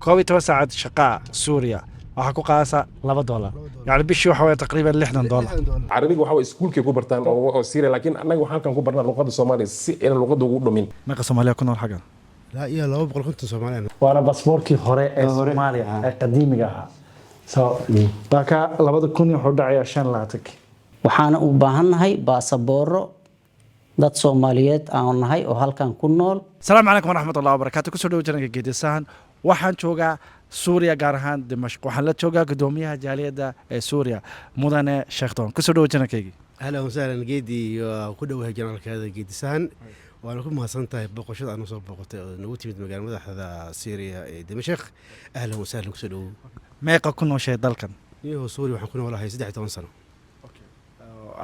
11 saacad shaqaa Suuriya waxaa ku qaadaysaa $2, yani bishii waxa weeye taqriiban $60. Carabiga waxa way iskuulkay ku bartaan oo Syria, laakiin annaga waxaan halkan ku barnaa luqadda Soomaaliya si aynan luqadda ugu dhumin. Meeqa Soomaaliya ku nool xaggan? Laa iyo 250 Soomaaliya. Waana basboorkii hore ee Soomaaliya ee qadiimiga ahaa. So marka 2000 wuxuu dhacayaa 25-kii. Waxaana u baahannahay baasabooro dad Soomaaliyeed aan nahay oo halkan ku nool. Asalaamu calaykum waraxmat ullahi wabarakaatu. Kusoo dhawo channelka Geedisahan. Waxaan joogaa Suuriya, gaar ahaan Dimashq. Waxaan la joogaa guddoomiyaha jaaliyadda ee Suuriya, mudane Sheekh Doon. Kusoo dhawo channelkaygii. Ahlan wasahlan Geedi, waa ku dhowahay channelkaada Geedisahan, waana ku mahadsan tahay booqashada aad soo booqatay oo nagu timid magaala madaxda Syria ee Dimashq. Ahlan wasahlan, kusoo dhowow. Meeqa ku nooshay dalkan? Niyahow, Suuriya waxaan ku noolahay 13 sano.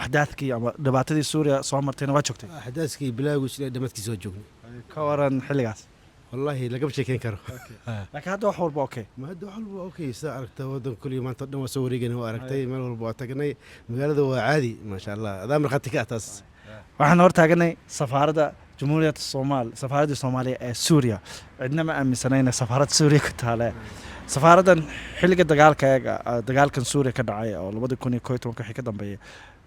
Axdaadkii ama dhibaatadii Suuriya soo martayna waa joogtay? Axdaaskii bilaagiis ilaa dhammaadkiisa waa joognay. Ka waran xilligaas? Wallaahi lagama sheekeyn karo. Laakiin hadda wax walba okay? Ma hadda wax walba okay, sida aragta waddanka kulliya maanta o dhan waa soo wareegana, waa aragtay, meel walba waa tagnay, magaalada waa caadi, maasha Allah, adaa markhaati ka ah taas. Waxaan hor taaganay safaaradda Jamhuuriyadda Soomaal, safaaraddii Soomaaliya ee Suuriya. Cidna ma aaminsana inay safaarad Suuriya ku taale. Safaaraddan xilliga dagaalka eega, dagaalkan Suuriya ka dhacay oo 2011-ka wixii ka dambeeyay,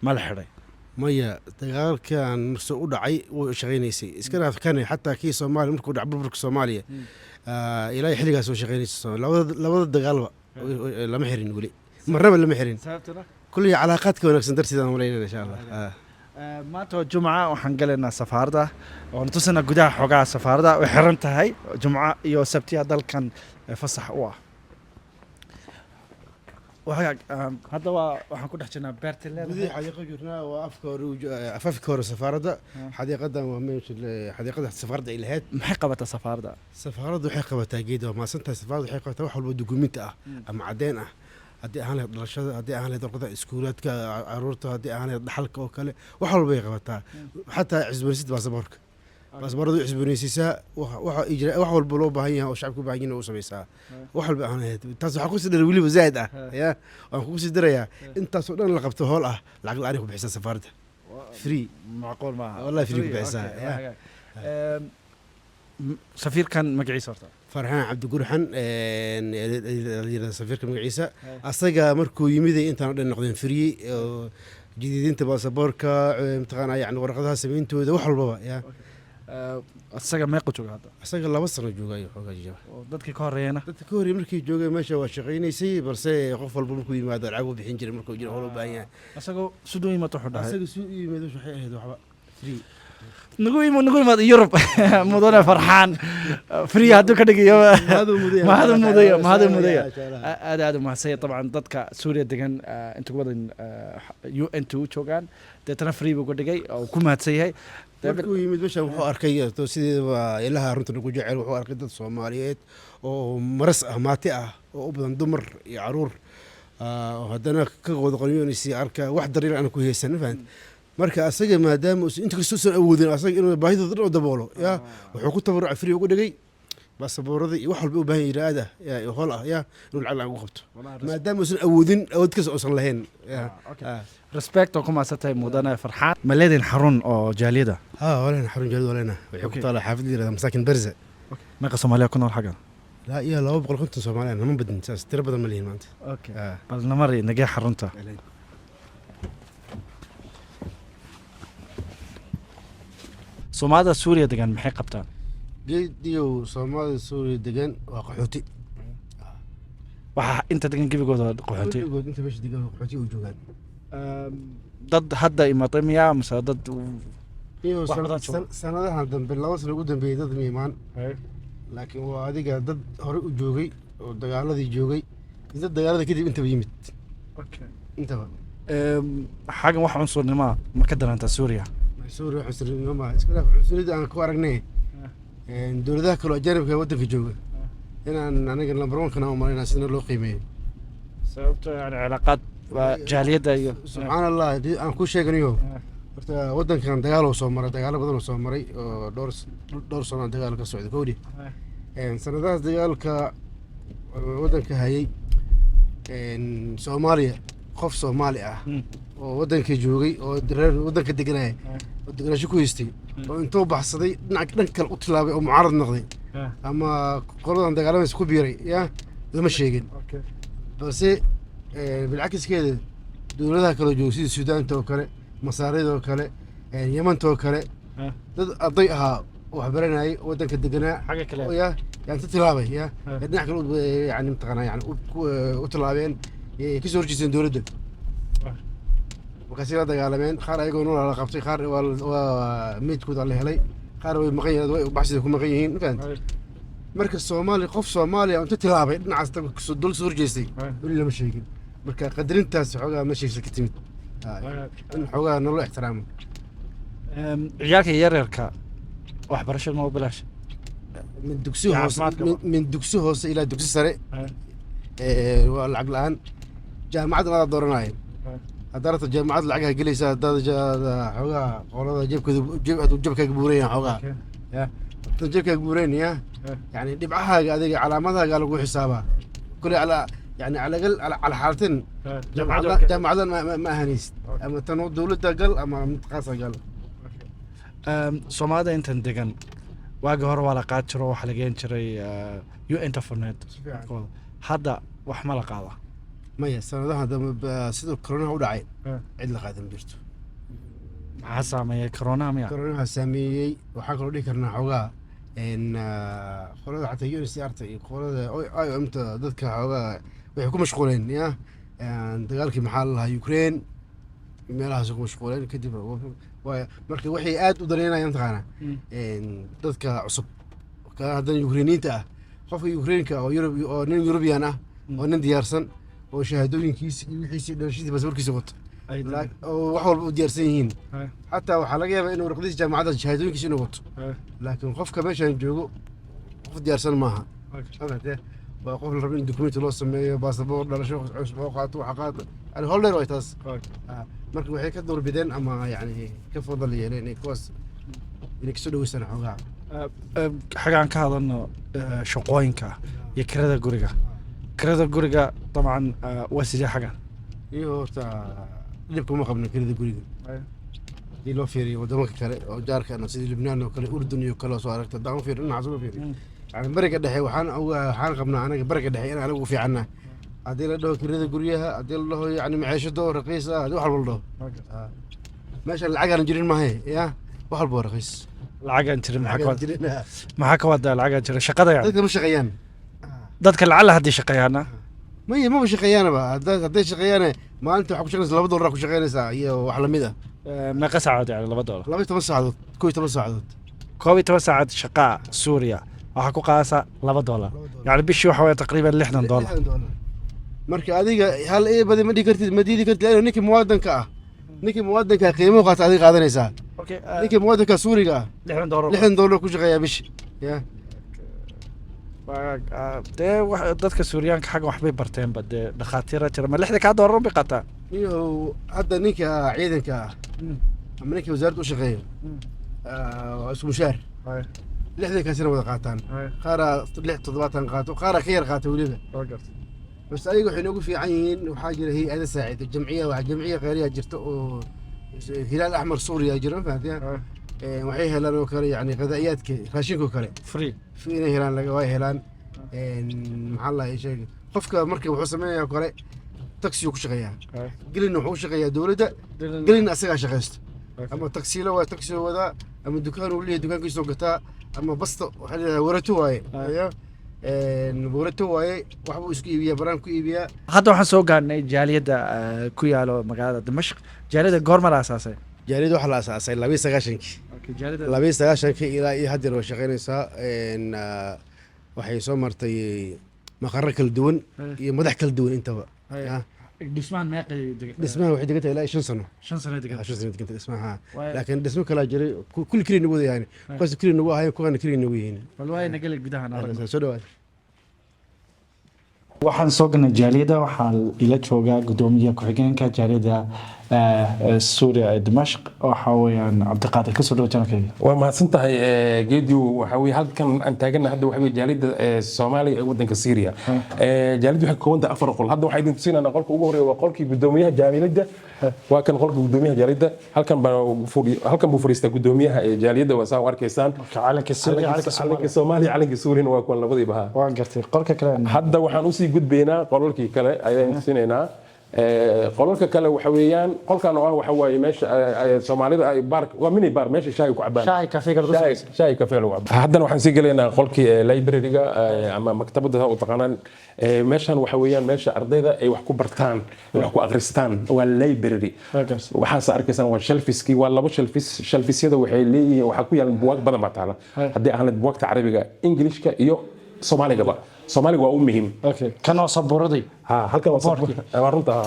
ma la xidhay? Maya, dagaalkan marse u dhacay way shaqaynaysay. Iska dhaaf kane, xataa kii Soomaaliya markuu dhac burburka Soomaaliya, ilaa xilligaas oo shaqaynaysay. Labada dagaalba lama xirin weli, marnaba lama xirin. Sababtuna? Kulliya calaaqaadka wanaagsan darteed aan malaynana, insha Allah. Maanta waa Jumca. Waxaan galaynaa safaaradda oon tusinaa gudaha xoogaha safaaradda. Way xiran tahay Jumco iyo Sabtiya, dalkan fasax u ah. Wahagaag, hadda waa waxaan ku dhex jirnaa beerta Gudihii leedahay. Xadiiqo jirnaa, waa afka hore afafka hore safaaradda. Xadiiqadan waa meesha xadiiqada safaaradda ay lahayd. Maxay qabataa safaaradda? Safaaraddu waxay qabataa, Geed, waa mahadsantahay, safaaraddu waxay qabataa wax walba dukumiinti ah ama caddeyn ah, haddii ahaan lahayd dhalashada, haddii ahaan lahayd warqada iskuulaadka caruurta, haddii ahaan lahayd dhaxalka oo kale, wax walba ay qabataa. Xataa cusboonaysid baasaboorka, baasaboorada u cusboonaysiisaa, waxa ijra wax walba loo baahan yahay oo shacabka u baahan yahay u samaysaa, wax walba ahaan lahayd. Taas waxaa kusii dara weliba zaa'id ah, ya waan kugu sii darayaa, intaasoo dhan la qabto hool ah lacag la'aan ay ku bixisaa safaaradda, free. Macquul maaha. Wallahi free ku bixisaa, Okay, ya. waa hagaag. Safiirkan magaciisa horta? Farxaan Cabdigurxan yirahda safiirka magaciisa. Asaga markuu yimiday intaan o dhan noqdeen free, oo jadiidinta baasaboorka, mataqaanaa, yani warqadaha sameyntooda, wax walbaba, ya. Isaga meequ jooga hadda? Asaga 2 sano jooga iyo xoogaa jaba. Oo dadkii ka horeeyana? Dadka ka horreeyay markii joogay meesha waa shaqaynaysay, balse qof walba markuu yimaado lacag u bixin jiray markuu jiro howl u baahan yahay. Isagoo siduu yimid wuxuu dhahay? Asaga suu u yimid waxay ahayd waxba free. Nagu yimid, nagu yimid Yurub, mudane Farxaan free hadduu ka dhigayo. Mahaduu mudaya. Mahaduu mudaya, mahaduu mudaya. Masha Allah. Aad aad u mahadsanya. Dabcan dadka Suuriya degan, inta ku badan UN ta u joogaan, deetana free buu ka dhigay oo ku mahadsan yahay. Markuu yimid meesha wuxuu arkay to sideedaba ilaha runta nagu jecel, wuxuu arkay dad Soomaaliyeed oo maras ah, maati ah, oo u badan dumar iyo caruur, oo haddana ka wada qonyoonaysi arka wax daryeel aan ku haysan, ma fahant? Marka asaga maadaama uusan inta kastoo usan awoodin asaga inuu baahidooda dhan u daboolo, ya wuxuu ku tabarucay, free ugu dhigay baasaboorada iyo wax walba u baahan yahay aad ah ya iyo hool ah, ya inuu lacag la'aan ugu qabto maadaama uusan awoodin, awood kasta uusan lahayn, ya. Respect oo ku mahadsan tahay mudane Farxaan. Ma leedihin xarun oo jaaliyada? Ha, walena xarun jaaliyad, walena waxay ku taalaa xaafid la yirahda Masaakin Barza. Meeqa Soomaaliya ku nool xaggan? Laa iyo 250 Soomaaliya, nama badin saas, tiro badan ma lihin maanta. Okay, bal namari nagee xarunta. Soomaalida Suuriya degan maxay qabtaan? Geediyow, Soomaalida Suuriya degan waa qaxooti. Waxaa inta degan gebigooda qaxooti? Kulligood inta meesha degan qaxooti u joogaan. Dad hadda imatay miyaa mise dad Iyo wax badan jooga? Sanadahan dambe, 2 sano ugu dambeeyey, dad ma imaan, laakiin waa adiga dad hore u joogay oo dagaaladii joogay iyo dad dagaalada kadib intaba yimid intaba. Xaggan wax cunsurnimoa ma ka darantaa Suuriya? Suuriya cunsurinimo maaha, iska dhaaf cunsuriyada aan ku aragnay dowladaha kale oo ajaanibka waddanka jooga, inaan aniga number one kana umalaynaa sidana loo qiimeeyo. Sababto yani cilaaqaad waa jaaliyadda iyo Subxaan Allah, haddii aan ku sheeganayo, horta waddankan dagaal oo soo maray, dagaalo badan oo soo maray oo dhowr sano dagaal ka socday kowdhi. Sanadahaas dagaalka waddanka hayay, Soomaaliya qof Soomaali ah oo waddanka joogay oo reer waddanka deganaya oo deganaansho ku haystay oo intuu baxsaday dhinac dhan kale u tilaabay oo mucaarad noqday. Ama qoladan dagaalamaysa ku biiray, ya lama sheegin. Balse bilcakiskeeda dowladaha kala jooga, sida Suudaanta oo kale, Masaarida oo kale, Yamanta oo kale, dad arday ahaa oo wax baranayay, waddanka deganaa xagga kale oo ya yani ta tilaabay ya dhinac kale yani mataqaanaa yani u tilaabeen, kasoo horjeesteen dowladda, markaasay la dagaalameen. Qaar ayagoo nool la qabtay, qaar waa meydkooda la helay, qaar way maqan yihiin, way baxsida ku maqan yihiin, ma fahamtay? Marka Soomaali, qof Soomaaliya inta tilaabay dhinacaas dowladda soo horjeestay weli lama sheegin. Marka qadarintaas xoogaa meeshiisa ka timid in xoogaa naloo ixtiraamo. Ciyaalka yaryarka waxbarashada ma u bilaash? Min dugsi iyo hoose caafimaadka. Min dugsi hoose ilaa dugsi sare waa lacag la-aan. Jaamacaddan adaa dooranaya. Haddaa rabto jaamacad, lacagaha gelaysa. Haddaad xoogaa qolada jeebkooda jeeb, hadduu jeebkaaga buuran yahay xoogaa, ya hadduu jeebkaaga buuran ya yani dhibcahaaga adiga calaamadahaaga lagu xisaabaa kule ala yani cala aqal cala xaalatin jaamacadan ma ahanaysid, ama tan dowladda gal ama mid khaasa gal. Soomaalida intan degan waagi hore waa la qaadi jiro, waxaa la geen jiray UN tafornet. Hadda wax ma la qaada? Maya, sanadaha dambe siduu koronaha u dhacay cid la qaadan ma jirto. Maxaa saameeyay? Koronaha miya? Koronaha saameeyey. Waxaa kaloo dhihi karnaa xoogaa qolada xataa UNHCR-ta iyo qolada IOM-ta, dadka xoogaa waxay ku mashquuleen ya dagaalkii, maxaa la lahaa, Ukraine, meelahaas ku mashquuleen. Kadib marka waxay aad u daneynayaan mataqaanaa dadka cusub ka haddana Ukrainiyiinta ah. Qofka Ukrainka oo Yurub oo nin Yurubiyan ah oo nin diyaarsan oo shahaadooyinkiisa iyo wixiisa, dhalashadiisa, baasaboorkiisa wato oo wax walba u diyaarsan yihiin, xataa waxaa laga yaabaa inuu warqadiisa jaamacadda, shahaadooyinkiisa inuu wato. Laakiin qofka meeshan joogo qof diyaarsan maaha. Fahamtee? Waa qof la rabo in dukumenti loo sameeyo, baasaboor, dhalasho cusub oo qaato, waxa qaato, yani howl dheer waay taas. Marka waxay ka doorbideen ama yani ka fadal yeeleen inay kuwaas inay kasoo dhaweystaan xoogaa. Xagaan ka hadalno shaqooyinka iyo kirada guriga. Kirada guriga dabcan waa sidee xagan? Iyo horta dhib kuma qabno kirada guriga haddii loo fiiriyo wadamaka kale oo jaarka ah, sida Libnaan oo kale, Urdun iyo kale oo soo aragta. Haddaan u fiiriyo dhinacaas uga fiiriyo, yani Bariga Dhexe, waxaan qabnaa anaga Bariga Dhexe in anagu u fiicanna haddii la dhaho kirada guryaha, haddii la dhaho yani maciishado oo raqiis ah, haddii wax walba la dhaho. Meesha lacag aan jirin maahe, ya wax walba waa raqiis. Lacagaan jirin maxaa Lacag ka aan jirin. Maxaa ka wadaa lacagaan jirin? Shaqada yani? Dadka ma shaqeeyaan. Dadka lacala haddii shaqeeyaana? Maya, maba shaqeeyaanaba. Hadday shaqeeyaane, maalinta waxaa ku shaqeynaysa $2 ku shaqeynaysaa iyo wax lamid ah. Meeqa saacadood yani $2? 12 saacadood, 11 saacadood. 11 saacad shaqaa Suuriya waxaa ku qaadaysaa $2, yani bishii waxa weeye taqriiban $60. $60. Marka adiga hal ee badi ma dhigi kartid, ma diidi kartid, laanno ninkii muwaadinka ah, ninkii muwaadinka qiimuhu qaata adiga qaadanaysaa. Ninkii muwaadinka Suuriga ah $60. $60 ku shaqeeyaa bishi ya. Dee dadka Suuriyaanka xaggan waxbay barteenba, dee dhakhaatiira jira, ma lixda kaa doolar bay qaataa? Iyo hadda ninka ciidanka ah ama ninka wasaaradda u shaqeeyo waa isku mushaar, lixdankaasina wada qaataan. Qaaraa lix toddobaatan qaato, qaaraa ka yar qaata weliba. Bas ayaga waxay noogu fiican yihiin, waxaa jira hay-ada saacido, jamciya, waa jamciya khayriya jirta oo Hilaal Axmar Suuriya jira, ma fahanteen? Waxay helaan oo kale yani qadaa'iyaadka, raashinka oo kale free. Free inay helaan laga way helaan. Maxaa la sheegay, qofka marka wuxuu sameeyaa oo kale taxi ku shaqeeyaa, gelina wuxuu u shaqeeyaa dowladda, gelina asagaa shaqaysto, ama taksiila waa taksi wadaa, ama dukaan uu leeyahay, dukaankiisoo gataa, ama basta waxaa leeyahay warato waaye ya. Warato waaye, waxbuu isku iibiyaa, baraan ku iibiyaa. Hadda waxaan soo gaarnay jaaliyadda ku yaalo magaalada Dimashq. Jaaliyadda goorma la asaasay? Jaaliyadda waxaa la asaasay 92-kii. 92-kii ilaa iyo haddeer way shaqaynaysaa. Waxay soo martay maqarro kala duwan iyo madax kala duwan intaba. Ya. Dhismahan meeqay? Dhismaha waxay degan tahay ilaa iyo 5 sano. 5 sano degan? 5 sano degantay dhismaha. Waay- Laakiin dhismo kalaa jiray, kulli keliya nagu wada yahan, kuwaas keliya nagu ahayn, kuwana keliya nagu yihiin. Bal waay nagala gudahan aragno. Soo dhawaad. Waxaan soo galnay jaaliyadda. Waxaa ila joogaa guddoomiye ku-xigeenka jaaliyadda. Suuriya ee Dimashq. Waxa weeyaan Cabdiqaadir, kasoo dhawo channelkayga. Waa mahadsan tahay, Geediw. Waxa weye halkan aan taagana hadda waxa weye jaaliyadda Soomaaliya ee wadanka Syria. Jaaliyaddu waxay ka kooban tahay afar qol. Hadda waxaa idin tusinayna qolka ugu horeeya, waa qolkii guddoomiyaha jaaliyadda. Waa kan qolka guddoomiyaha jaaliyadda. Halkan buu fadhiistaa guddoomiyaha jaaliyadda, waa saa u arkaysaan. Calanka Suuriya, calanka calanka Soomaaliya, calanka Suuriyana waa kuwan labadiiba ha. Waan gartay. Qolka kale? Hadda waxaan usii gudbaynaa qolalkii kale ayaan tusinaynaa. Qolalka kale waxa weeyaan qolkan oo ah waxa waaye meesha Soomaalida ay bar, waa mini bar, meesha shaahi ku cabaan. Shaahi kafeega lagu Shaahi kafee lagu cabo. Haddana waxaan sii gelaynaa qolkii library-ga ama maktabadda u taqaanaan. Meeshan waxa weeyaan meesha ardayda ay wax ku bartaan, ay wax ku akhristaan, waa library. Waxaas arkaysaan waa shelfiskii, waa labo shelfis. Shelfisyada waxay leeyihiin, waxaa ku yaal buwaag badan baa taala, haddii ahaan lahayd buwaagta Carabiga, Ingilishka iyo Soomaaligaba. Soomaaliga waa u muhiim. Okay, kan waa sabuuradii. Ha, halkan waa runta, ha.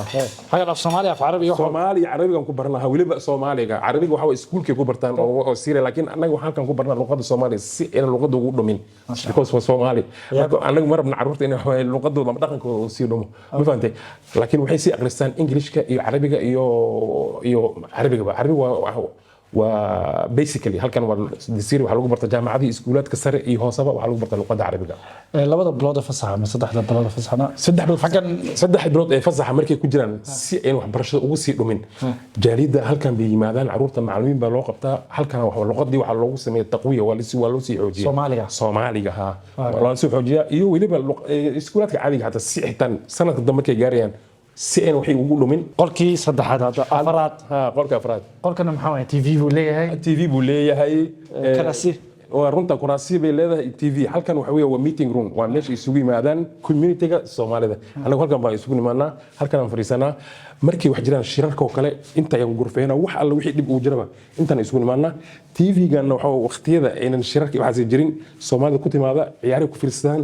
Hagan af Soomaali, af Carabi iyo wax. Soomaali iyo Carabigan ku baran lahaa, weliba Soomaaliga. Carabiga waxa way iskuulkay ku bartaan oo Syria, laakiin annaga waxaan halkan ku barnaa luqadda Soomaaliga si aynan luqadda ugu dhumin, because waa Soomaali. Marka annaga ma rabna carruurta inay waxa luqadooda ama dhaqankooda uu sii dhumo, ma fahantay? Laakiin waxay sii akhristaan Ingilishka iyo Carabiga iyo Carabigaba. Carabiga waa basically halkan waa Syria waxaa lagu bartaa jaamacadihii, iskuulaadka sare iyo hooseba waxaa lagu bartaa luqadda Carabiga. Labada bilood ee fasaxa ama 3da bilood ee fasaxna? 3 bilood. Xaggan 3 bilood ee fasaxa markay ku jiraan, si ayna waxbarashada ugu sii dhumin, jaaliyadda halkan bay yimaadaan carruurta, macallimiin baa loo qabtaa halkan. Wax luqadii waxaa loogu sameeya taqwiya, waa loo sii xoojiya. Soomaaliga? Soomaaliga, ha, waa loo sii xoojiyaa, iyo weliba iskuulaadka caadiga xataa, si xitaan sanadka dambe markay gaarayaan si ayna waxay ugu dhumin. Qolkii saddexaad hadda, afaraad. Ha, qolka afraad. Qolkana maxaa waaya? TV buu leeyahay. TV buu leeyahay. Kuraasi. Waa runta, kuraasi bay leedahay, TV. Halkan waxa weeye waa meeting room, waa meesha isugu yimaadaan community-ga Soomaalida. Anagu halkan baan isugu nimaanaa, halkan aan fadhiisanaa markay wax jiraan, shirarka oo kale inta ayaan gurfeynaa, wax alla wixii dhib uu jiraba intaan isugu nimaanaa. TV-gana waxa waqtiyada aynan shirarka waxaas jirin Soomaalida ku timaada ciyaaray ku fiirsadaan,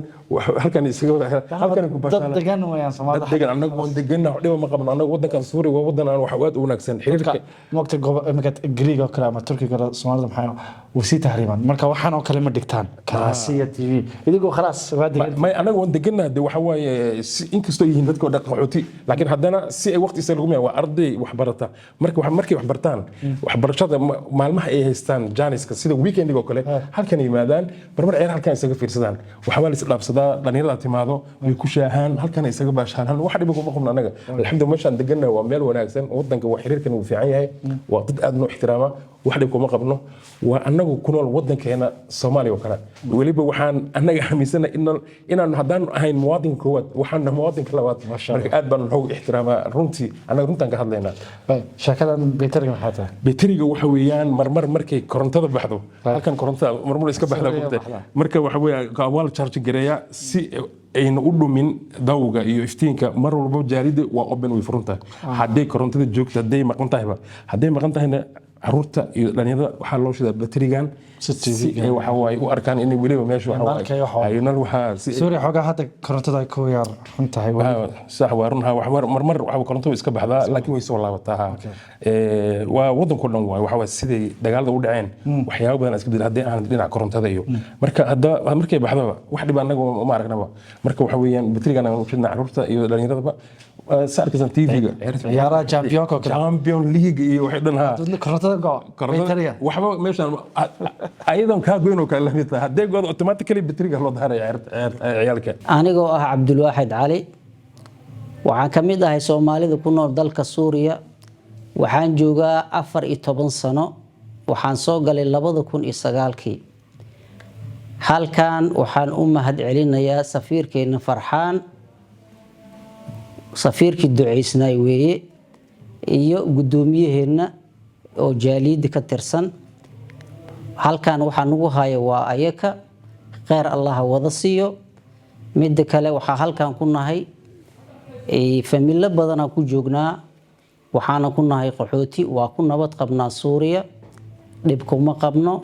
halkan isaga halkan ku dad baashaan. Degan wayaan Soomaalida. Dad degan. Anagu waan deganna, wax dhiba ma qabno. Anagu wadankan Suuriya waa wadan aan wax aad u wanaagsan xiriirka. Moogta gobo imika Greek oo kale ama Turkiga kale, Soomaalida maxay way sii tahriibaan, marka waxaan oo kale ma dhigtaan karaasiya TV idigoo khalaas waa degan. May, anaga waan degannaha de. Waxa waaye inkastoo yihiin dadka oo dhan qaxooti, laakiin haddana si ay waqti isaga lagu waa arday wax barata. Marka markay wax bartaan, waxbarashada maalmaha ay haystaan jaaniska, sida weekendiga oo kale, halkan yimaadaan, marmar ciyaar halkan isaga fiirsadaan, waxbaa la isdhaafsadaa, dhalinyarada timaado way ku shaahaan, halkan isaga baashaan. Wax dhiba kuma qabno anaga, alxamdulillah. Meeshaan degannaha waa meel wanaagsan, wadanka waa xiriirkan wuu fiican yahay, waa dad aad noo ixtiraama, wax dhib kuma qabno. Waa anagu ku nool wadankeena Soomaaliya oo kale. Weliba waxaan annaga aaminsanahay inaan haddaanu ahayn muwaadinka koowaad, waxaan nahay muwaadinka labaad. Marka aad baan noogu ixtiraamaa runtii, annaga runtaan ka hadlaynaa. Sheekadan baytariga maxay tahay? Bayteriga waxa weeyaan marmar markay korontada baxdo halkan, korontada marmar iska baxda. Suuriya Gurte. Baxdaa. Marka waxa weeye waa la charge gareeyaa si ayna u dhumin dawga iyo iftiinka. Mar walba jaalida waa open, way furan tahay, hadday korontada joogto, hadday maqan tahayba. Hadday maqan tahayna, caruurta iyo dhalinyarada waxaa loo shidaa baterigan Si si TV-ga. ay waxa waaye u arkaan inay weliba meesha waxa waaye Nalka iyo waxa ay nal waxaa si Suuriya xoogaa hadda korontada ay ku yar xun tahay weli. Sax, waa run. Ha, wax marmar waxa koronto way iska baxdaa, laakiin way soo laabataa, ha. Waa wadanko dhan waay, waxa waay siday dagaalada u dhaceen waxyaabo badan iska bedel haddii aan dhinaca korontada iyo marka hadda markay baxdaba wax dhib annaga ma aragnaba. Marka waxa weeyaan baterigan aan u shidnaa carruurta iyo dhalinyaradaba, sa arkaysan TV-ga. Ciyaaraha championka oo kale. Champion League iyo waxay dhan, ha. Dadna korontada go baytariga. Waxba meeshaan ayadoon kaa goyn oo kale lamid tahay, haddee goodo automatically bateriga loo daaraya ciyaalka. Anigoo ah Cabdulwaaxid Cali, waxaan ka mid ahay Soomaalida ku nool dalka Suuriya. Waxaan joogaa 14 sano. Waxaan soo galay 2009-kii halkan. Waxaan u mahad celinayaa safiirkeena Farxaan, safiirkii duceysnaay weeye, iyo guddoomiyaheenna oo jaaliyadda ka tirsan. Halkan waxaa nagu haya waa ayaka, kheyr Allaha wada siiyo. Midda kale, waxaa halkan ku nahay familo badanaa ku joognaa, waxaana ku nahay qaxooti. Waa ku nabad qabnaa Suuriya, dhib kuma qabno.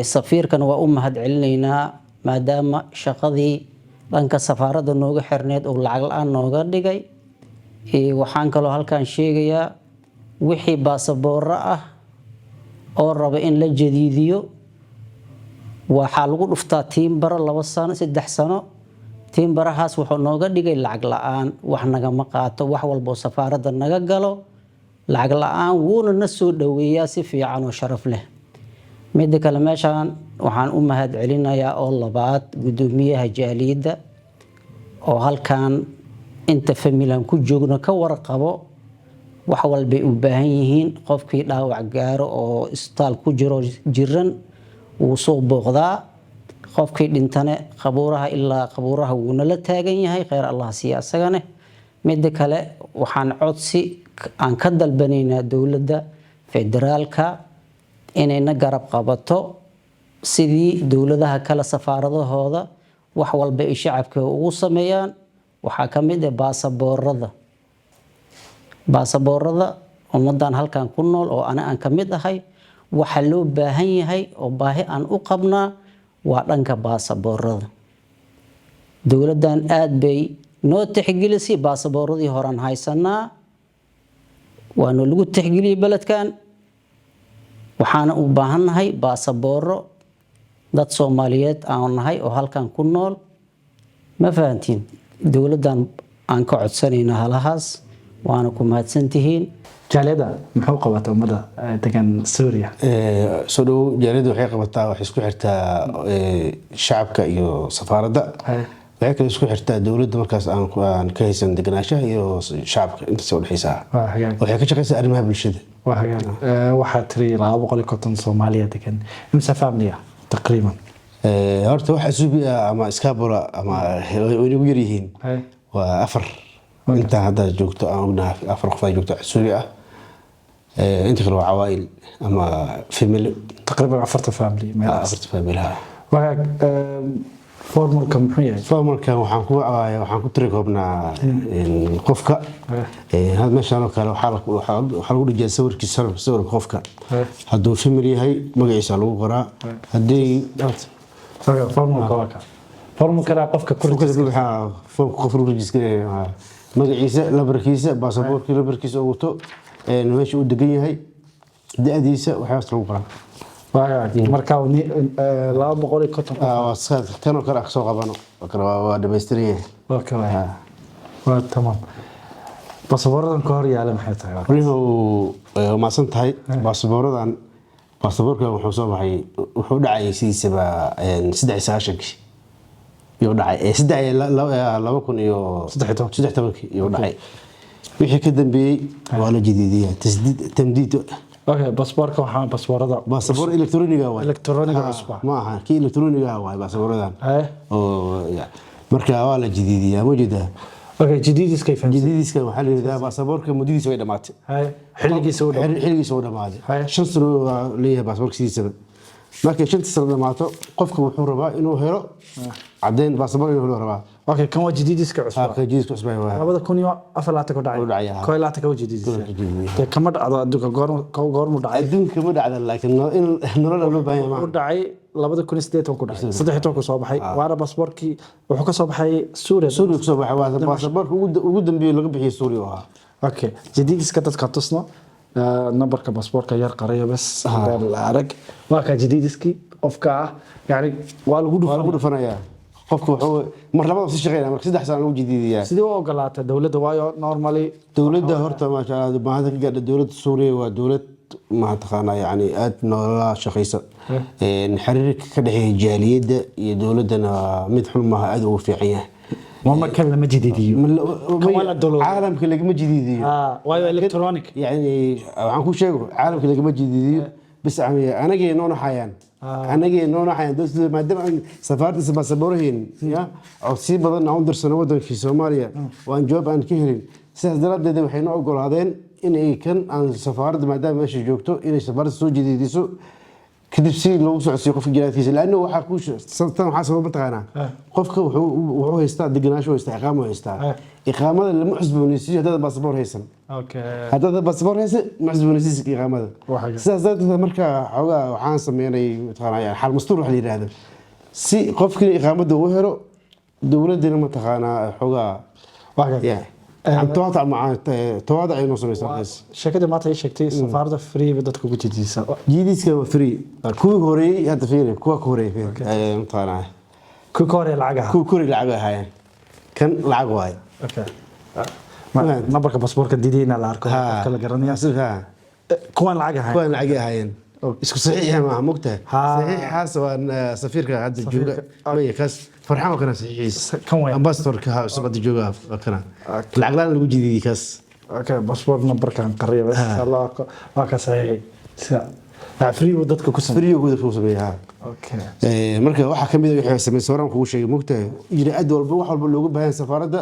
Safiirkana waa u mahad celinaynaa, maadaama shaqadii dhanka safaaradda nooga xirneed oo lacag la-aan nooga dhigay. Waxaan kaloo halkan sheegayaa wixii baasabooro ah oo raba in la jadiidiyo, waxaa lagu dhuftaa tiimbaro 2 sano, 3 sano. Tiimbarahaas wuxuu nooga dhigay lacag la-aan, wax nagama qaato, wax walboo safaaradda naga galo. Lacag la-aan wuuna na soo dhoweeyaa si fiican oo sharaf leh. Midda kale, meeshaan waxaan u mahad celinayaa oo labaad guddoomiyaha jaaliyadda oo halkan inta familan ku joogno ka warqabo wax walbay u baahan yihiin. Qofkii dhaawac gaaro oo isbitaal ku jiro, jiran, wuu soo booqdaa. Qofkii dhintane qabuuraha ilaa qabuuraha wuu nala taagan yahay. Kheyr Allah siiya asagane. Midda kale, waxaan codsi aan ka dalbanaynaa dowladda federaalka inay na garab qabato sidii dowladaha kale safaaradahooda wax walba ay shacabka ugu sameeyaan. Waxaa ka mid ah baasaboorada. Baasaboorada ummadan halkan ku nool oo ana aan ka mid ahay, waxa loo baahan yahay oo baahi aan u qabnaa waa dhanka baasaboorada. Dowladdan aad bay noo tixgelisay. Baasabooradii horaan haysanaa, waana lagu tixgeliyey beledkan. Waxaana u baahannahay baasabooro, dad Soomaaliyeed aan nahay oo halkan ku nool. Ma fahantiin? Dowladdan aan ka codsanayna halahaas, waana ku mahadsantihiin. Jaaliyadda muxuu qabata ummadda degan Suuriya? Soo dhowow. Jaaliyadda waxay qabataa, waxay isku xirtaa shacabka iyo safaaradda. Waxay kale isku xirtaa dowladda markaas aan ka haysan deganaanshaha iyo shacabka, intaas udhexaysa. Waa hagaag. Waxay ka shaqaysaa arrimaha bulshada. Waa hagaag. Waxaa tiri 250 Soomaaliya degan, imisa family ah taqriiban? Horta wax asubi ah ama iskaabula ama way nagu yar yihiin. Waa afar intaa hadda joogto aan ognahay, afar qof ay joogto casuubi ah. Inta kale waa cawaa'il ama family. Taqriiban 40 family meelahaas. 40 family. Wagaag, formulka muxuu yahay? Formalkan waxaan ku tiri koobnaa qofka. Had meeshaan oo kale waxaa lagu dhajiyaa sawirkiisa, sawirka qofka. Hadduu family yahay, magaciisa lagu qoraa. Haddii Formulka waa ka formulkana qofka ku foomka qof lagu register, magaciisa, lambarkiisa, baasaboorkii lambarkiisa uu wato, meesha uu degan yahay, da-diisa, waxyaabas lagu qoraa. Wagaag, marka 250 qof. Waa kan oo kale ah soo qabano oo kale waa dhamaystiran yahay. Waa kale, waa tamaam. Baasaboorradan ka hor yaala maxay tahay? Weliba waa mahadsan tahay. Baasaboorradan, baasaboorkan wuxuu soo baxay, wuxuu dhacayay sidiisaba 93-kii yuu dhacay, saddex iyo 2013 13. Yuu dhacay. Wixii ka dambeeyey waa la jadiidiyaa, tasdiid, tamdiid. Okay, baasaboorka waxaa baasaboorada Baasaboor elektroniga waay. Elektroniga cusub. Ma aha kii elektroniga waay baasaboorradan oo marka waa la jadiidiyaa, ma jeedaa? Okay, jadiidiskay fahamsan. Jadiidiska waxaa la yidhahdaa baasaboorka muddadiisa way dhamaatay. Xilligiisa u dhow. Xilligiisa uu dhamaaday. 5 sano waa leeyahay baasaboorka sidiisaba. Markay 5-ta sano dhamaato, qofka wuxuu rabaa inuu helo caddeyn baasaboor inuu helo rabaa. Okay, kan waa jadiidiska cusub. Ka jadiidka cusub waa. 2024 ku dhacay. U dhacay, ha. 21 waa jadiidis. Jadiidis. Dee kama dhacdo adduunka. Goormu dhacay? Adduunka ma dhacda, laakiin in nolol loo baahan yahay U maaha. dhacay 2018 ku dhacay, 13 soo baxay, waana baasaboorkii wuxuu ka soo baxay Suuriya. Suuriya kusoo baxay, waa baasaboorka ugu dambeeyey laga bixiyey Suuriya u ahaa. Okay, jadiidiska dadka tusno. Nambarka baasaboorka yar qarayo bas la arag. Waa ka jadiidiskii qofka ah, yani waa lagu Waa lagu dhufan. dhufanayaa. Qofka wuxuu mar labada sii shaqeynaya, marka 3 sano lagu jadiidiyaa. Sidee u ogolaatay dowladda? Waayo normally Dowladda horta, maasha Allah, baahida ka gaadha dowladda Suuriya waa dowlad, ma taqaanaa, yani aad noola shaqeysa. Xiriirka ka dhexeeya jaaliyadda iyo dowladdana mid xun maaha, aad ugu fiican yahay. Ma kan lama jadiidiyo. Kan waa la doloobay. Caalamka lagama jadiidiyo. Waayo electronic. Yani waxaan ku sheego, caalamka lagama jadiidiyo bas, anagay noo naxayaan, anagay noo naxayaan dowladda, maadaama aan safaartiisa baasabooraheen ya codsiyo badan aan u dirsano wadankii Soomaaliya oo aan jawaab aan ka helin. Sidaas daraaddeed waxay noo ogolaadeen inay kan aan safaaradda, maadaama meesha joogto, inay safaaradda soo jadiidiso, kadib si loogu socodsiiyo qofka jiraadkiisa. Laanna waxaa ku tan waxaa sabab, mataqaanaa, qofka wuxuu haystaa degenaansho, haystaa iqaamo, haystaa iqaamada lama cusboonaysiiyo haddaadan baasaboor haysan. Haddaad baasaboor haysan, ma cusboonaysiisid iqaamada. Sidaas darteed marka xoogaa waxaan sameynay, mataqaanaa, yani xal mastuur wax la yidhaahdo, si qofkii iqaamada uu helo, dowladdina, mataqaanaa, xoogaa tawaadac maca tawaadac ay noo samaysaa markaas. Sheekadii maanta ii sheegtay, safaaradda free bay dadka ugu jadiidisa. Jadiidka waa free. Kuwii horeeyey hadda fiiri, kuwa ka horeeyey fiiri. Mataqaanaa, kuwii ka horeeya lacag ahaa. Kuwii ka horeeyey lacag ahaayeen, kan lacag waaye. Okay, Nambarka baasaboorka diidayna la arko, qofka la garanaya. Kuwaan lacag ahayn. Kuwaan lacag ahaayeen, isku saxiixa maaha, mogtahay? Saxiixaas waa safiirka hadda jooga. Maya, kaas Farxaan waa kana saxiixiis. Kan weyn. Ambassadorka cusub hadda jooga waa kana. Lacag laan lagu jidiyey kaas. Okay, passport numberkan qariya bas loo arko, waa ka saxiixi sida free uu dadka ku sameeyay. Free uu ku sameeyay, ha. Marka waxaa kamid ah wixii sameeyay sawiraan kugu sheegay, mogtahay, ijraa'ad walba, wax walba looga baahan yahay safaaradda,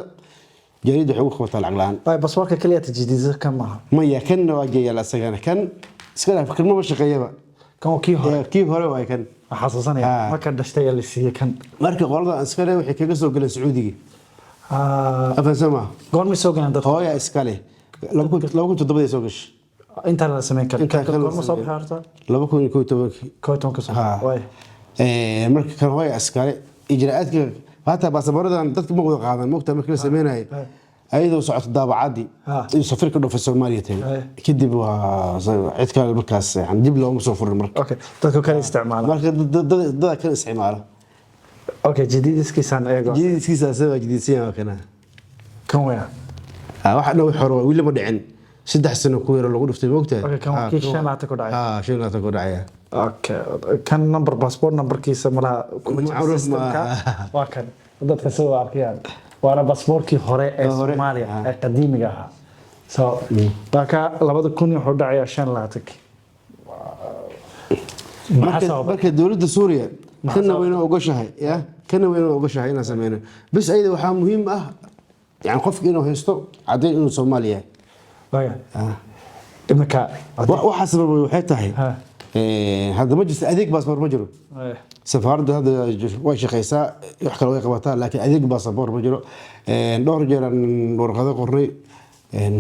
jaaliyadda waxay ugu qabataa lacag la'aan. Bay baasaboorka kaliya tajdiidisa kan maaha? Maya, kanna waa geeyaal asagana. Kan iska dhaaf, kan maba shaqeeyaba. Kan waa kii hore. Kii hore waay kan. Waxaan xasuusanaya marka dhashtay ayaa la siiyey kan. Marka qolada iskale waxay kaga soo galeen Sacuudigii. Afansama? Goormay soo galeen dadka? Hooya iskale 2007-dii soo gashay. Intaan la samayn karin. Intaan kan la Goorma soo sameyn. baxay horta? 2011-kii. 11-ka soo waay. Marka kan hooya iskale ijraa'aadka hataa baasaboorradan dadka ma wada qaadan, mogta, markii la sameynayay ayadoo socoto daabacaddii iyo safiirka dhoofa Soomaaliya tagay. Kadib waa cid kale markaas, yani dib looma soo furin marka. Okay, dadka kale isticmaala. Marka dada kale isticmaala. Okay, jadiidiskiisaan eego. Jadiidkiisa asaga jadiidsan yahay, waa kana. Kan weya. Waxa dhan wix hore waa weli ma dhicin, 3 sano ku yaro lagu dhuftay, mogtahay. Okay, kan waa kii 25 ku dhacay. 25 ku dhacaya. Okay, kan number passport numberkiisa malaha kuma jiro Macruuf ma systemka. aha. Waa kan dadka sida arkayaan, waana baasaboorkii hore ee Hore. Soomaaliya ee qadiimiga ahaa. So waa ka 2000 wuxuu dhacayaa 25-kii. Maxaa sababa? Marka dowladda Suuriya kana wayna ogoshahay, ya kana wayna ogoshahay inaan sameyno, bas ayada waxaa muhiim ah yani qofka inuu haysto caddayn inuu Soomaali yahay. Waaya. Iminka Waxa sababay waxay tahay hadda ma jirto adeeg baasaboor, ma jiro. Safaaradda hadda way shaqeysaa, wax kale way qabataa, laakiin adeeg baasaboor ma jiro. Dhowr jeer aan warqado qornay,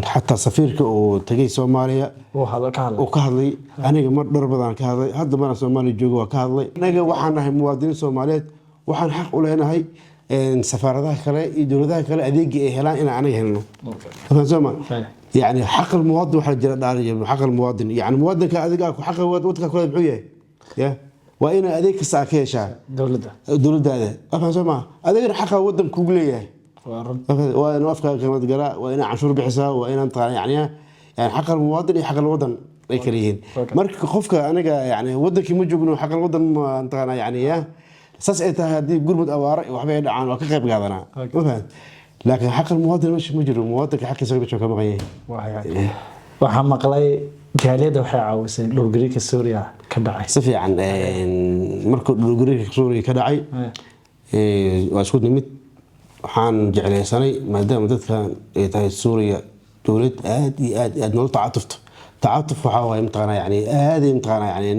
xataa safiirka oo tagay Soomaaliya wuu hadal ka hadlay. Uu ka hadlay. Aniga mar dhowr badan ka hadlay, hadda maraan Soomaaliya joogo waa ka hadlay. Anaga waxaan nahay muwaadiniin Soomaaliyeed, waxaan xaq u leenahay safaaradaha kale iyo dowladaha kale adeegii ay helaan inaan anaga helno. Faham soo ma? Yani xaq almuwaadin waxaa jira dhaariya xaq almuwaadin, yani muwaadinka adiga xaqa waddanka kule muxuu yahay? Ya waa inaa adeeg kasta aad ka heshaa dowladda. Dowladdaada. Faham soo ma? Adigana xaqa waddan kugu leeyahay. Waa run. Waa inuu afkaaga ka galaa, waa inaa canshuur bixisaa, waa inaan taqaana yani xaq almuwaadin iyo xaq alwadan ay kala yihiin. Marka qofka aniga yani wadankii ma joogno, xaq alwadan ma taqaana, yani ya saas ay tahay, haddii gurmud abaaro iyo waxba ay dhacaan waa ka qayb qaadanaa. Ma fahant? Laakiin xaq almuwaadin meesha ma jiro, muwaadinka xaqiisa meesha ka maqan yahay. Waa hagaag. Waxaa maqlay jaaliyadda waxay caawisay dhulgariirka Suuriya ka dhacay. Si fiican. Markuu dhulgariirka Suuriya ka dhacay, waa isku nimid. Waxaan jeclaysanay maadaama dadkan ay tahay Suuriya dowlad aad iyo aad aad noola tacatufto. Tacatuf waxaa waaye mataqaanaa yani aaday mataqaanaa yani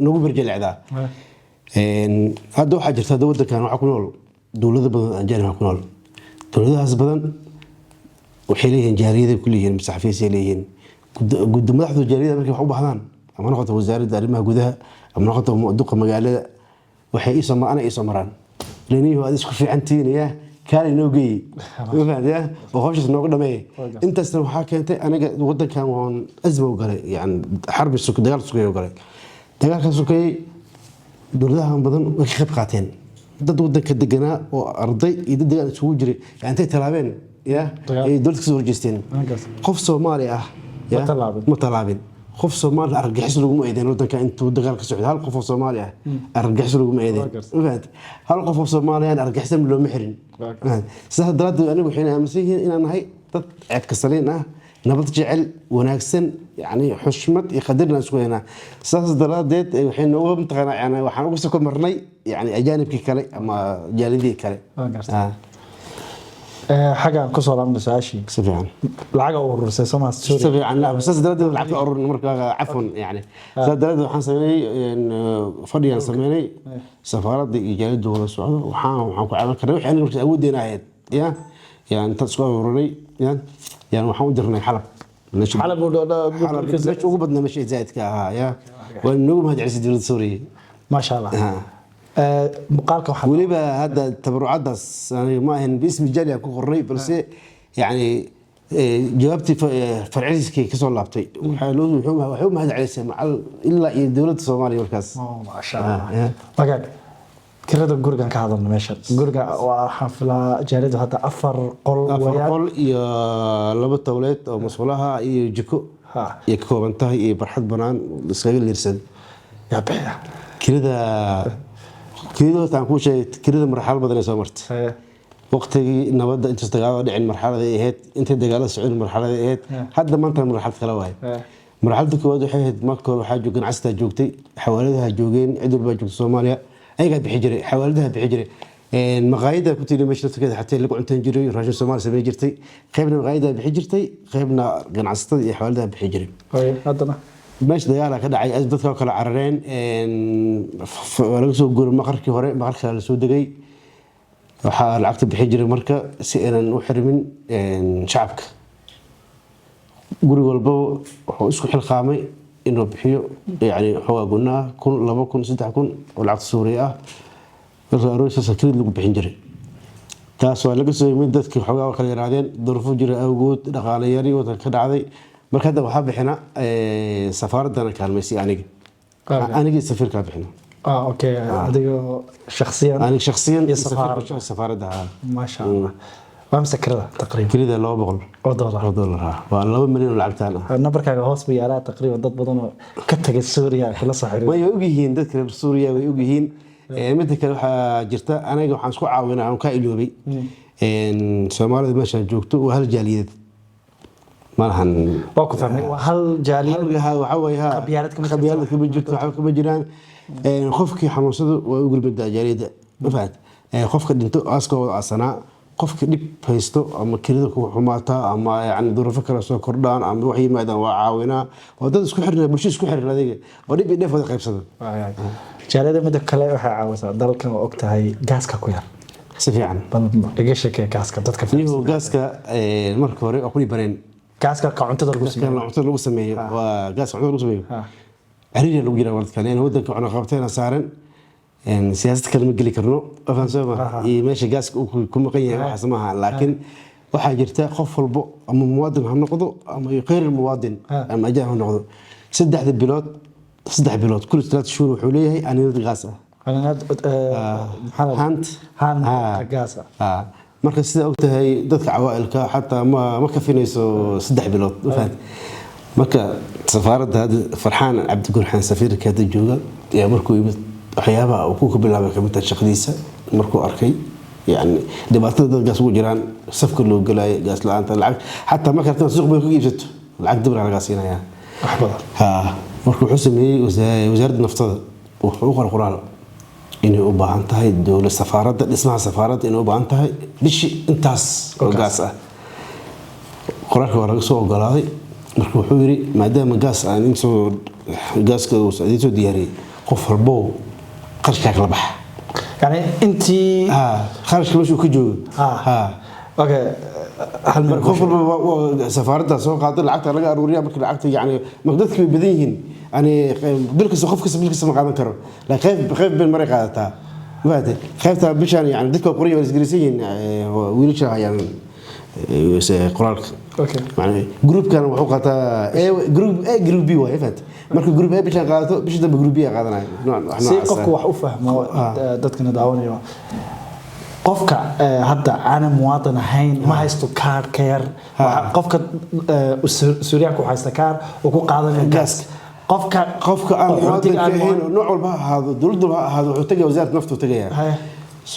nagu berjelecdaa. Hadda waxaa jirta, hadda wadankan waxaa ku nool dowlado badan, ajaanib ku nool. Dowladahaas badan waxay leeyihiin jaariyaday ku leeyihiin, masaxafiisay leeyihiin. Madaxda jaaliyada markay wax u baahdaan, ama noqoto wasaaradda arrimaha gudaha ama noqoto duqa magaalada, waxay iisoo ana iisoo maraan lenihu aad isku fiicantihiin, ya kaali noo geeyey, ma fahamtay, ya oo hawshaas nooga dhameeyay. Intaasna waxaa keentay aniga wadankan waan azma u galay, yani xarbi dagaal sugay u galay. Dagaalka sugayay dowladahan badan way ka qayb qaateen. Dad wadanka deganaa oo arday iyo dad degaan isugu jiray yani intay tallaabeen ya Dagaal. ay dowladda kasoo horjeesteen. Halkaas. Qof Soomaali ah ya, Ma tallaabin. Ma tallaabin. Qof Soomaali ah argagixis laguma eedeyn wadanka intuu dagaal ka socday. Hal qof oo Soomaali ah argagixis laguma eedeyn. Waa gartay. Ma fahamtay? Hal qof oo Soomaali ah argagixisan looma xirin. Waa Ma fahamtay? Sidaas daraaddeed anigu waxayna aaminsan yihiin inaan nahay dad ceebka saliin ah, nabad jecel, wanaagsan, yani xushmad iyo qadarna isku haynaa. Sidaas daraaddeed waxay nooga mataqaanaa yani waxaan uga soo marnay yani ajaanibkii kale ama jaalidihii kale. Waa gartay. Xaggaan kusoo laabna su-aashii. Si fiican. Lacaga u urursay Soomaa si Suuriya. fiican. La saas daraaddeed lacagta ururin marka, cafwan, yani saas daraaddeed waxaan sameynay fadhigaan sameynay, safaaradda iyo jaalidda wada socdo. Waxaan ku caawin karnay wixii aniga markaas awooddeena ahayd ya yani intaan isku aruurinay ya yani waxaan u dirnay Xalab. Xalab Xalab meesha ugu badnaa, meesha zaidka ahaa ya waa noogu mahad celisay dowladda Suuriya. Maasha Allah. Muuqaalka waxaa weliba hadda tabarucadaas aniga ma ahan biismi jaaliya ku qornay, balse yani jawaabtii farceliskii kasoo laabtay waxay u mahad celisay macal ilaa iyo dowladda Soomaaliya markaas. Oh, maasha Allah. Ya. Wagaag. Kirada gurigan ka hadalno. Meeshan guriga waxaan filaa jaaliyadu hadda 4 qol 4 weeyaan. qol iyo 2 towleed oo musqulaha iyo jiko iyo ka kooban tahay iyo barxad banaan iskaga liirsan. Yaa bixiya? Kirada horta aan kuu sheegay, kirada marxalad badan ay soo martay. Waqtigii nabadda, intaas dagaalada dhicin, marxaladay ahayd. Intay dagaalada socon, marxaladay ahayd. Hadda maanta marxalad kale waaye. Marxaladda koowaad waxay ahayd, marka hore waxaa joog ganacsataa joogtay, xawaaladaha joogeen, cid walbaa joogtay Soomaaliya, ayagaa bixi jiray, xawaaladaha bixi jiray. Maqaayadda ku tiili meesha laftirkeeda xatee lagu cuntan jiray, raashin Soomaali samayn jirtay. Qaybna maqaayadda bixi jirtay, qaybna ganacsatada iyo xawaaladaha bixi jiray. Haddana? Meesha dagaala ka dhacay, dadka kala carareen, waa laga soo guuray maqarkii hore, maqarka kale la soo degay. Waxaa lacagta bixi jiray marka, si aynan u xirmin, shacabka. Guri walbaba wuxuu isku xilqaamay inuu bixiyo, yani xoogaa gunaa, 1000, 2000, 3000 oo lacagta Suuriya ah. Marka aroorsaas kelid lagu bixin jiray. Taas waa laga soo yimid, dadkii xoogaa waa kala yaraadeen, duruufo jira awgood, dhaqaale yari wadanka ka dhacday. Marka hadda waxaa bixina safaaraddana kaalmaysay, aniga anigii safiirkaa bixina. Okay, adigoo shakhsiyan? Aniga shakhsiyan. Iyo safaaradda. Safaaradda, haa. Maasha Allah. Waa mise kirada taqriiban? Kirida 200 oo dollar. Oo dollar, haa. Waa 2 milyan oo lacagtaan ah. Nambarkaaga hoos buu yaalaa. Taqriiban dad badan oo ka tagay Suuriya kula soo xiriir. Way ogyihiin dadka reer Suuriya, way ogyihiin. Midda kale waxaa jirta, aniga waxaan isku caawinaa aan ka iloobay, Soomaalida meeshaan joogto waa hal jaaliyad malahan. Waa ku fahmay, waa hal jaaliyad. Waxaa weeye, ha. Qabyaalad kama jirto. Qabyaalad kama jirto, waxba kama jiraan. Qofkii xanuunsado waa u gulbadaa jaaliyadda, ma fahant? Qofka dhinto aaska wada aasanaa. Qofka dhib haysto ama kirida ku xumaataa ama yani duruufo kale soo kordhaan ama wax yimaadaan, waa caawinaa. Waa dad isku xirna, bulsho isku xiran adiga oo dhib iyo dheef wada qaybsada. Jaaliyada midda kale waxay caawisaa dalkan, oo og tahay gaaska ku yar. Si fiican. Bal iga sheekee gaaska dadka. Iyagoo gaaska, marka hore waa ku dhibaneen. Gaaska ka cuntada lagu Gaaska sameeyo. Cuntada lagu sameeyo, waa gaaska cuntada lagu sameeyo. Ciriiri lagu jiraa waladkan in wadanka cunaqabteena saaran, siyaasad kale ma geli karno, afaan soo ma iyo meesha gaaska uu ku maqan yahay waxaas maaha. Laakiin waxaa jirta qof walbo, ama muwaadin ha noqdo ama khayr muwaadin ama ajaanib ha noqdo, 3da bilood, 3 bilood, kulli 3 shuhur wuxuu leeyahay aniinad gaas ah. Aniinad, maxaa la- Haant. Haan gaas ah. Marka sida ogtahay, dadka cawaailka xataa ma kafinayso 3 bilood, ma fahanti? Marka safaaradda hadda, Farxaan Cabdigurxaan, safiirka hadda jooga, ayaa markuu yimid waxyaabaha uu ku bilaabay kamid tahay shaqadiisa, markuu arkay yani dhibaatada dad gaas ugu jiraan, safka loo gelaayo, gaas la-aanta, lacag xataa marka rabtaan suuq bay ku iibsato, lacag dibra lagaa siinayaa. Wax badan. Ha, marka wuxuu sameeyey, wasaaradda naftada wuxuu u qoray qoraal inay u baahan tahay dowlad safaaradda, dhismaha safaaradda inay u baahan tahay bishii intaas oo gaas ah. Qoraalka waa laga soo ogolaaday. Marka wuxuu yidhi, maadaama gaas aan idin soo gaaska uu idiin soo diyaariyey, qof walbow qarashkaa kala baxa. Yani intii Ha, kharashka meeshuu ka joogo. Ha. Okay, hal mar. Marka qof walba safaaradda soo qaada, lacagta laga aruuriya. Marka lacagta yani marka dadki way badan yihiin, yani bil kasta qof kasta bil kasta ma qaadan karo, laakiin qayb qayb bay maray qaadataa, ma fahamtay? Qaybta bishaan yani dadka waa qoran yihiin, waa isgelisan yihiin, wiilasha hayaan qoraalka. Macnaha groupkan wuxuu qaataa A, group A, group B waay, fahamtay? Marka group A bishaan qaadato, bisha dambe group B ay qaadanaya. Wax si noocaas ah. Qofku wax u fahmo, dadkana daawanayo, qofka hadda aanan muwaadin ahayn ma haysto kaarhka yar. Qofka Suuryaanka wuxuu haysta kaar uu ku qaadanayo gaas. Qofka Qofka aan qaxootiga muwaadinka aan ahayn, nooc walba ha ahaado, dowladda ha ahaado, wuxuu tagaya wasaaradda naftu tagaya.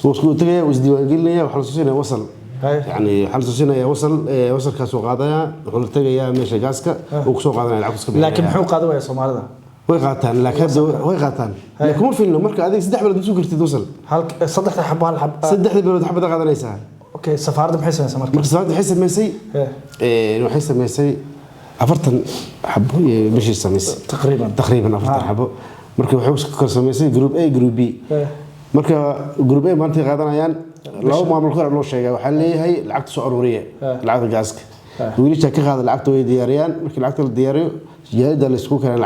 Wuu tagaya, wuu isdiiwaangelinaya, waxaa la soo wasal. Yani waxaa la soo siinaya wasal, wasalkaasuu qaadanaya, wuxuu la tagayaa meesha gaaska, uu kusoo qaadanaya, lacag iska Laakiin bixinaya. muxuu qaadan waaya Soomaalida? Way qaataan, laakiin hadda way qaataan, laakiin kuma filno. Marka adiga 3 bilood ma soo kartid wasal. Hal saddexda xabo, hal xab. 3da bilood xabada qaadanaysaa. Okay, safaaradda maxay samaysaa marka? Marka safaaradda waxay samaysay waxay samaysay 40 xabo iyo bishii samaysay. Taqriiban. Taqriiban 40 xabo. Marka waxay ku kala samaysay group A, group B. Marka group A maanta ay qaadanayaan, laba maamul kor loo sheegay, waxaa leeyahay lacagta soo aruuriya, lacagta gaaska wiilasha ka qaada, lacagta way diyaariyaan. Markii lacagta la diyaariyo, jaalida la isku keenaa,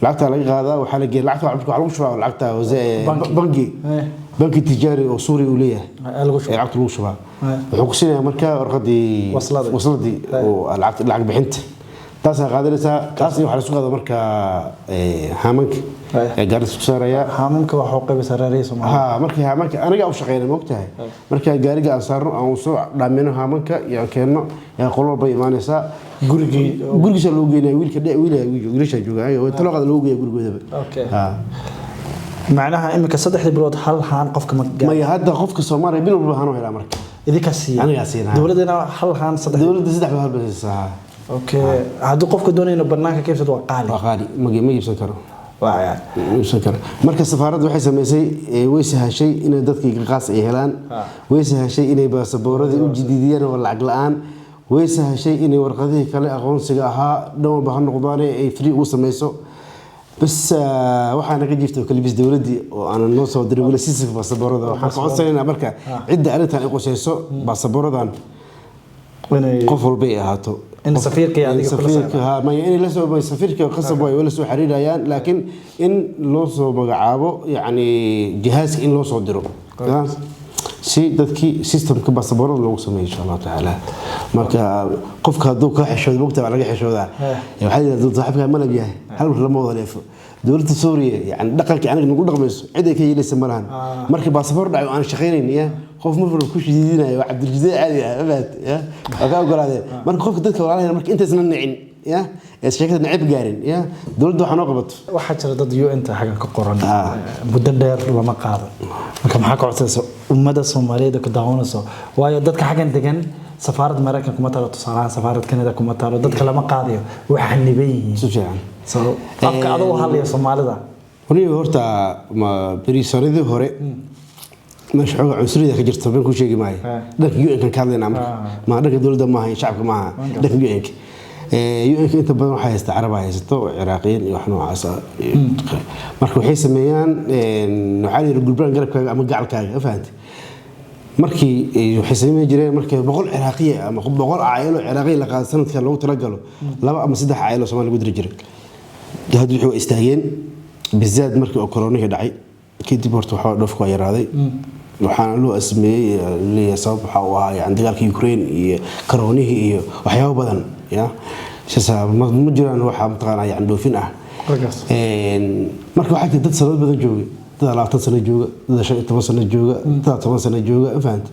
lacagta laga qaadaa, waxaa la geeya lacagta, waxaa lagu shubaa lacagta Banki. Bangi banki tijaari oo Suuriya uu leeyahay lagu ee shubaa. Lacagta lagu shubaa. Wuxuu ku siinayaa marka warqadii. Wasladii. Wasladii oo lacag bixinta. Taasaa qaadanaysaa, taas iyo waxaa la isku qaada marka haamanka ee gaari isku saaraya. Haamanka waxaa u qaybisa reerihii Soomaaliya. Ha, markii haamanka aniga u shaqeyna, ma ogtahay, marka gaariga aan saarno, aan soo dhaamino haamanka iyo aan keenno, yaa qolo walba imaanaysaa. Gurigii. Gurigiisa loo geynaya wiilka dhe, wiil wiilasha jooga talooqada loogu geeya gurigoodaba. Ha. Macnaha iminka 3dii bilood hal haan qofka ma gaar? Maya, hadda qofka Soomaaliya bil walba haan u helaa marka. Idinka siiya? Anigaa siinaa. Dowladana hal haan saddex? Dowladda saddex baa hal baa siisaa. Okay, haddii qofka doonaya inuu banaanka ka iibsado, waa qaali. Waa qaali, ma iibsan karo. Waa ciyaar. Ma iibsan karo. Marka safaaradda waxay samaysay, way sahashay inay dadkii qaas ay helaan, way sahashay inay baasaboorradii u jadiidiyaan oo lacag la'aan, way sahashay inay warqadihii kale aqoonsiga ahaa dhan walba ha noqdaane ay free ugu samayso. Bas waxaa naga jirta oo kale bis dowladdii oo aanan noo soo dirin weli systemka baasaboorrada. Waxaan ka codsanaynaa marka cidda arrintan ay qusayso baasaboorradan inay qof walba ay ahaato. In safiirka iyo adiga kula Safiirka, ha, maya, inay la soo safiirka qasab way la soo xiriirayaan, laakiin in loo soo magacaabo, yacni jihaaska in loo soo diro si dadkii systemka baasaboorada loogu sameeyo, insha Allahu tacaala. Marka qofka hadduu ka xishoodo, mogta waa laga xishoodaa. Waxaa la yidhahdaa saaxiibkaa malab yahay, hal mar lama wada leefo. Dowladda Suuriya, yani dhaqanka aniga nagu dhaqmayso, cid ay ka yeelaysa ma lahan. Marka baasaboor dhacay oo aan shaqaynayn, ya qof mar walba ku shidiidinayo waa Cabdiljidee caadi ah mafahat, ya waa ka ogolaadeen. Marka qofka dadka walaalahayna, marka intaysna nicin, ya ee sheekada nacib gaarin, ya dowladda waxaa noo qabato. Waxaa jira dad UN-ta xaggan ka qoran, muddo dheer lama qaado. Marka maxaa ka codsanaysa ummadda Soomaaliyeed oo ku daawanayso? Waayo dadka xaggan degan, safaaradda Maraykan kuma taalo, tusaalahaan safaarad Canada kuma taalo, dadka lama qaadayo, way xaniban yihiin. Si fiican. So afka adoo hadlaya Soomaalida. Waniga horta ma beri sanadii hore meesha xooga cunsuriyada ka jirta been ku sheegi maayo. Dhanka UN kan ka hadlaynaa marka, ma dhanka dowladda maaha iyo shacabka maaha, dhanka UN-ka. UN-ka inta badan waxaa haysta Carab haysato oo Ciraaqiyiin iyo wax noocaas ah. Marka waxay sameeyaan, waxaa la yidhi gulbaan garabkaaga ama gacalkaaga, ma fahantay? Markii waxay sameyn jireen, markii 100 Ciraaqiya ama 100 caayilo Ciraaqiya la qaado sanadka loogu talagalo, laba ama saddex caayilo Soomaali lagu diri jiray. Hadda wixii waa istaageen, bizaad markii oo koronihii dhacay kadib. Horta waxaa dhoofku waa yaraaday, waxaana loo asmeeyey leeyahay sabab waxaa uu ahaa yani dagaalka Ukraine iyo koronihii iyo waxyaabo badan, ya sidaas ma jiraan waxa mataqaanaa yani dhoofin ah. Marka waxaa jira dad sanad badan jooga, dad 20 sano jooga, dad 15 sano jooga, dad 10 sano jooga, ma fahantay?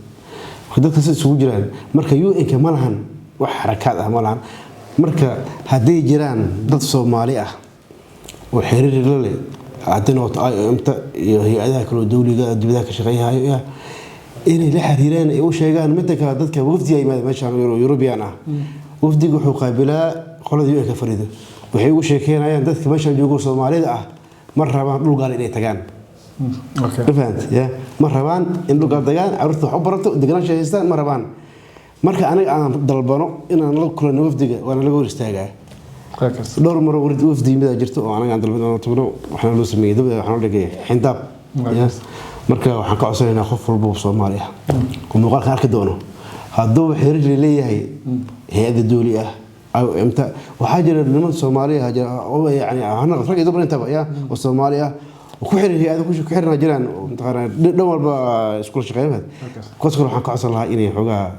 Marka dadka si isugu jiraan. Marka UN-ka ma lahan wax xarakaad ah, ma lahan. Marka hadday jiraan dad Soomaali ah oo xiriir la leh, haddii noqoto IOM-ta iyo hay-adaha kale oo dowliga dibadaha ka shaqeeyahayo, ya inay la xiriiraan ay u sheegaan. Midda kale, dadka wafdiga yimaada meeshaan European ah, wafdiga wuxuu qaabilaa qolada UN-ka farido. Waxay ugu sheekeynayaan dadka meeshaan joogo Soomaalida ah, ma rabaan dhul gaal inay tagaan. Ma fahantay? Ya ma rabaan in dhul gaal tagaan, carruurta wax u barato, deganaansha haystaan ma rabaan. Marka aniga aan dalbano inaan la kulano wafdiga, waana laga hor istaagaa. Dhowr maro wafdi yimidaa jirto oo anaga aan dalbano tagno, waxaana loo sameeyey dabada, waxaa loo dhigay xindaab. Marka waxaan ka codsanaynaa qof walba oo Soomaali ah oo muuqaalkan arki doono, hadduu xiriir leeyahay hay-adda dowli ah IOM-ta, waxaa jira niman Soomaali ah jira oo yani hana rag iyo dumar intaba, ya oo Soomaali ah oo ku xiran hay-ada ku xiran jiraan oo mataqaanaa dhan walba iskula shaqeeya. Kuwaas kale waxaan ka codsan lahaa inay xoogaa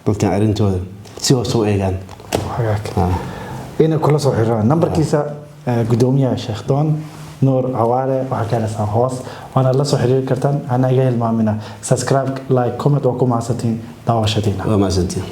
dadkan arrintooda si hoose u eegaan. Inay kula soo xiriiraan nambarkiisa gudoomiyaha Sheekh Doon Nuur Cawaale waxaa ka helaysaa hoos, waana la soo xiriiri kartaan. Hana iga hilmaamina subscribe, like, comment. Waa ku mahadsantiin daawashadiina. Waa mahadsantiin.